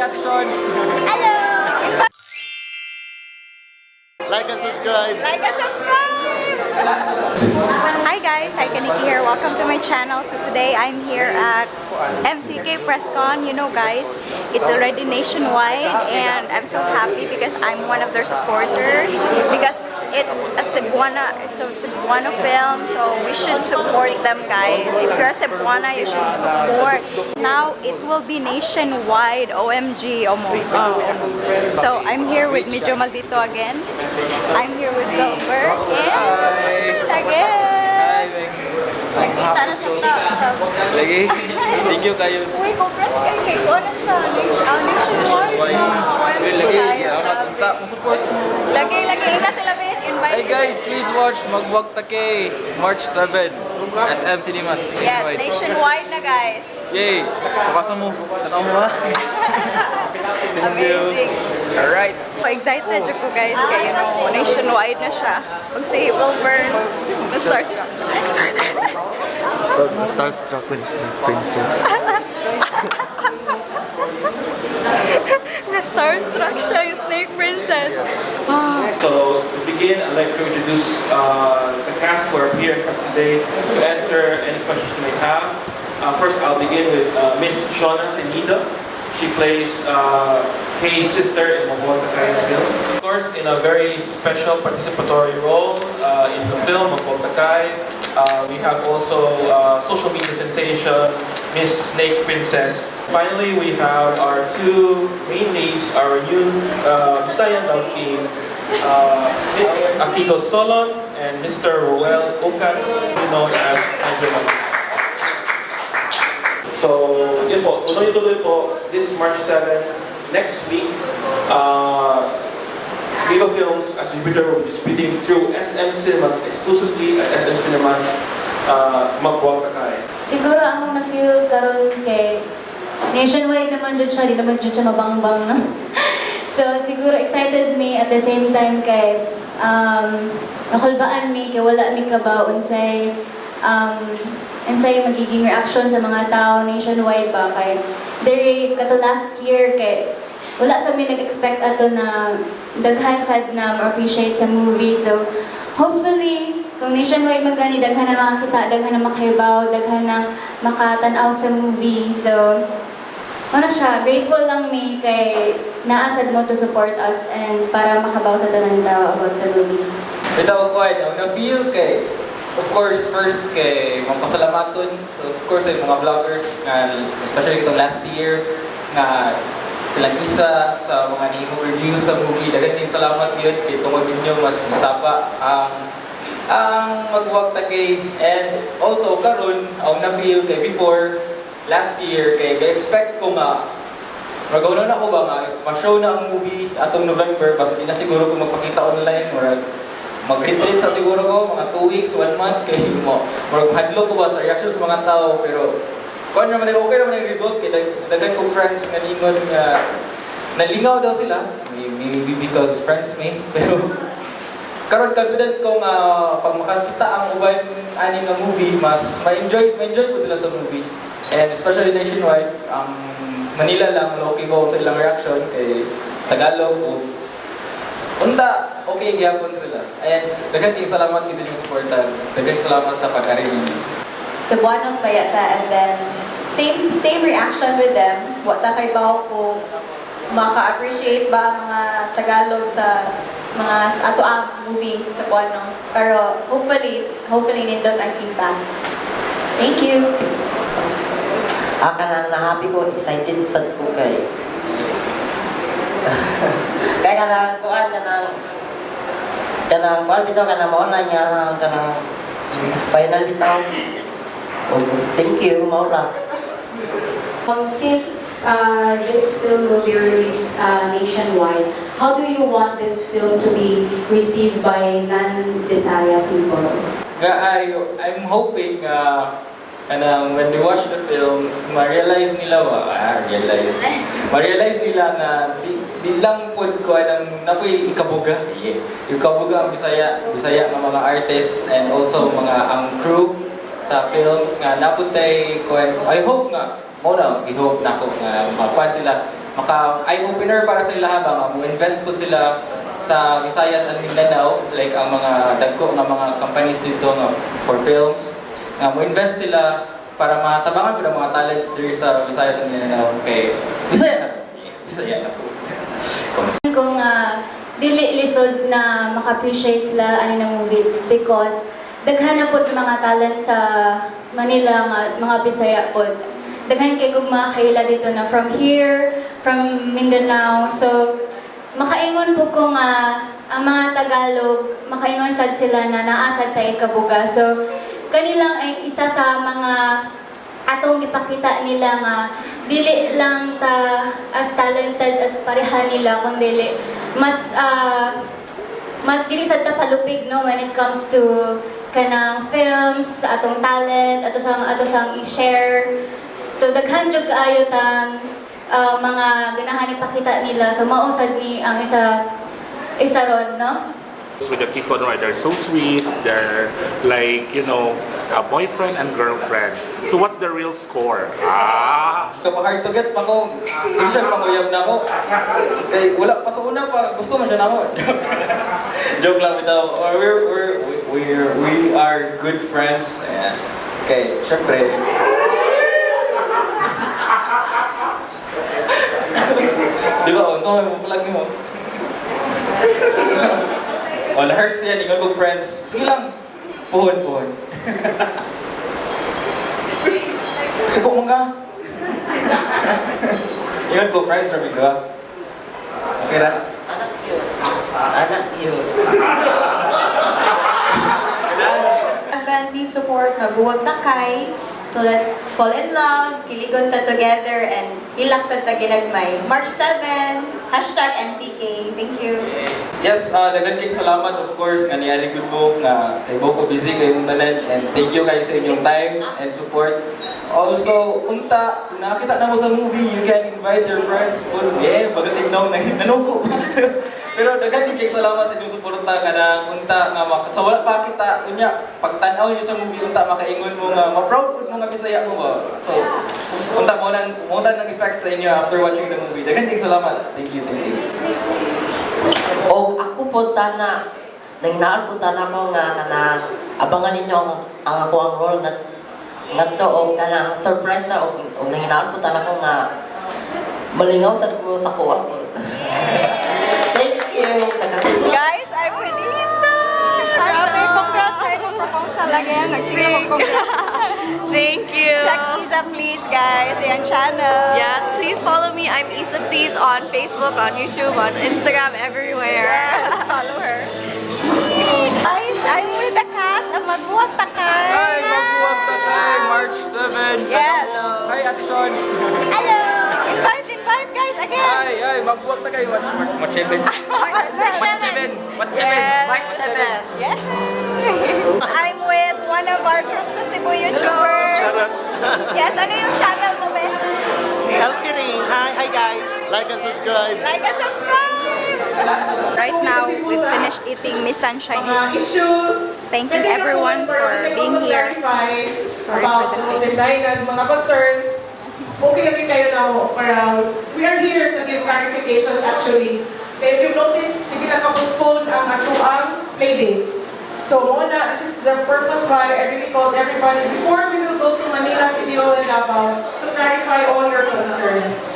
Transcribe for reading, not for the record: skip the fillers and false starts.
Ate Sean! Hello! Like and subscribe! Like and subscribe! Hi guys, Aika Nikki here. Welcome to my channel. So today I'm here at MTK PressCon. You know guys, it's already nationwide and I'm so happy because I'm one of their supporters because it's a Cebuana, so Cebuano film, so we should support them, guys. If you're a Cebuana, you should support. Now it will be nationwide. OMG, almost. So I'm here with Medyo Maldito again. I'm here with Gilbert and again. Hi, Nagkita na sa ta. So, Lagi. Thank you kayo. Uy, congrats kay ko na siya. Nationwide na. OMG, Lagi. guys. Ta, mo support. Lagi, lagi. Ina sila ba? Invite. Hey guys, please watch Magwag Ta Kay, March 7. SM Cinemas. Yes, nationwide na, guys. Yay! Bukasan mo. Tanaw mo ha? Thank you. Amazing. Alright. So excited jud ko, guys, kay nationwide na siya. Pag si Wilburn, the starstruck. I'm so excited. Starstruck when Snake Princess. Na starstruck siya yung Snake Princess. So to begin, I'd like to introduce the cast who are here in person today to answer any questions you may have. First, I'll begin with Miss Shauna Senido. She plays Kay's sister in Maghuwag Ta Kay's film. Of course, in a very special participatory role in the film Maghuwag Ta Kay, we have also social media sensation Miss Snake Princess. Finally, we have our two main leads, our new Visayan love team, Miss Akiko Solon and Mr. Roel Ucat, known as Medyo Maldito. So, yun po, tuloy-tuloy po, this March 7, next week, Viva Films as distributor will be distributing through SM Cinemas, exclusively at SM Cinemas, Maghuwag Ta Kay. Siguro among na-feel karon kay nationwide naman jud siya, di naman jud siya mabangbang, no? So siguro excited me at the same time kay nakulbaan mi kay wala mi kabaw unsay magiging reaction sa mga tao nationwide ba, kay diri kato last year kay wala sa mi nag-expect ato na daghan sad na ma-appreciate sa movie. So hopefully kung nationwide magani, daghan na makakita, daghan na makahibaw, daghan na makatanaw sa movie. So ano siya, grateful lang mi kay naa sad mo to support us and para makabaw sa tanan tao about the movie. Bitaw ko ay na feel kay of course first kay mampasalamaton. So of course ay mga vloggers nga especially itong last year nga silang isa sa mga nihimong reviews sa movie. Daghan kayong salamat gyud kay tungod ninyo mas misapa ang Maghuwag Ta Kay. And also karon ang na feel kay before last year kay expect ko nga Magaw na ako ba nga, if ma-show na ang movie atong November, basta di na siguro ko magpakita online, murag mag-retreat sa siguro ko, mga 2 weeks, 1 month, kay mo, murag hadlok ko ba sa reaction sa mga tao, pero kuan naman, okay naman yung result, kay daghan kong friends nga ningon nga, nalingaw daw sila, maybe because friends me, pero karon confident ko nga pag makakita ang uban ani nga movie, mas ma-enjoy ko sila sa movie. And especially nationwide, ang Manila lang, okay ko sa ilang reaction kay Tagalog o unta okay gyapon sila. And daghan kayong salamat gid sa inyong suporta. Daghan salamat sa pag-ari ninyo. Cebuanos pa yata and then same same reaction with them. Wa ta kaybaw kung maka-appreciate ba ang mga Tagalog sa mga sa ato ang movie sa Cebuano. Pero hopefully, hopefully nindot ang feedback. Thank you. Ah, kanang na-happy ko, excited sad ko kay kanang kuan kanang kuan bitaw, kanang mao na niya kanang final bitaw. Oh, thank you, mao ra. Since this film will be released nationwide, how do you want this film to be received by non-Bisaya people? Nga I'm hoping kanang when they watch the film, ma-realize nila ba, realize. Ma-realize nila nga di lang pod ko anang napoy ikabuga. Yeah. Ikabuga ang Bisaya nga mga artists and also mga ang crew sa film nga naputay ko. I hope nga mo na gi-hope nako nga makuan sila. maka eye-opener para sa ilaha ba nga mo-invest pud sila sa Visayas and Mindanao, like ang mga dagko nga mga companies dito nga for films nga mo-invest sila para matabangan pud ang mga talents diri sa Visayas and Mindanao kay Bisaya na po. Bisaya na po. Kung dili lisod na maka-appreciate sila ani na movies because daghan na pod mga talent sa Manila nga mga Bisaya pod. Daghan kay kog mga kaila dito na from here, from Mindanao. So makaingon po ko nga ang mga Tagalog, makaingon sad sila na naa sad tay kabuga. So kanilang ay isa sa mga atong gipakita nila nga dili lang ta as talented as pareha nila, kundi mas dili sad ta palupig, no, when it comes to kanang films, atong talent, ato sang i-share. So daghan jud kaayo tang mga ganahan ipakita nila. So mao sad ni ang isa isa ron, no? With the Kiko Noy, they're so sweet. They're like a boyfriend and girlfriend. So what's the real score? Ah! Kapag hard to get pa ko, sige siya panguyab na ako. Kay wala pa sa una pa, gusto mo siya na ako. Joke lang bitaw. Or we are good friends. And, kay, syempre. Di ba, unsa may mo palagi mo? O, na-hurt siya, ningon kong friends. Sige lang, puhon, puhon. Suko mo ka. Ingon ko, friends, sabi ko. Okay ra? Anak yun. Anak yun. Event, please support Magbuwag Takay. So let's fall in love, kiligon ta together, and hilak sa ta ginagmay. March 7, #MTK. Thank you. Yes, daghan kay salamat, of course, nga niari gud mo nga kay ko busy kayong tanan and thank you kayo sa inyong time and support. Also, unta, kung nakakita na mo sa movie, you can invite your friends po. Yeah, bagat tignaw na nanuko. Pero daghan kay salamat sa inyong suporta kanang unta nga maka, sa wala pa kita unya pagtan-aw niyo sa movie, unta makaingon mo nga ma-proud pud mo nga Bisaya mo ba. So, unta mo nang effect sa inyo after watching the movie. Daghan kay salamat. Thank you, thank you. O ako po tana, nanginaal po tana ko nga kanang abangan ninyo ang ako ang role nga ngadto og kanang surprise na og nanginaal po tana ko nga malingaw sa ko sa kuha po. Thank you. Guys, I'm with Isa! Grabe, congrats sa imong proposal again. Nagsige mo congrats. Thank you. Check Isa Please, guys, iyang channel. Yes, please follow me. I'm Isa Please on Facebook, on YouTube, on Instagram, everywhere. Yes, follow her. Guys, I'm with the cast of Magbuwag Takay. Hi, Magbuwag Takay, March 7. Yes. Hi, Ate Sean. Hello! Invite, invite, guys, again! Hi, hi, Magbuwag Takay. March, March, March 7. March 7. March 7. Yes. March 7. Yes! I'm with one of our groups sa Cebu YouTubers. Yes, ano yung channel mo, Be? Healthy Ring. Hi, hi guys. Like and subscribe. Like and subscribe! Right now, we've finished eating. Miss Sunshine Mga is issues. thanking Pwede na po everyone pero for we can being also here. clarify Sorry about for the those face. if mga concerns. Okay lang rin kayo na para we are here to give clarifications, actually. Kaya if you notice, sige lang ka-postpone ang atuang playdate. So muna, this is the purpose why I really called everybody before we will go to Manila, City Hall, and Davao to clarify all your concerns.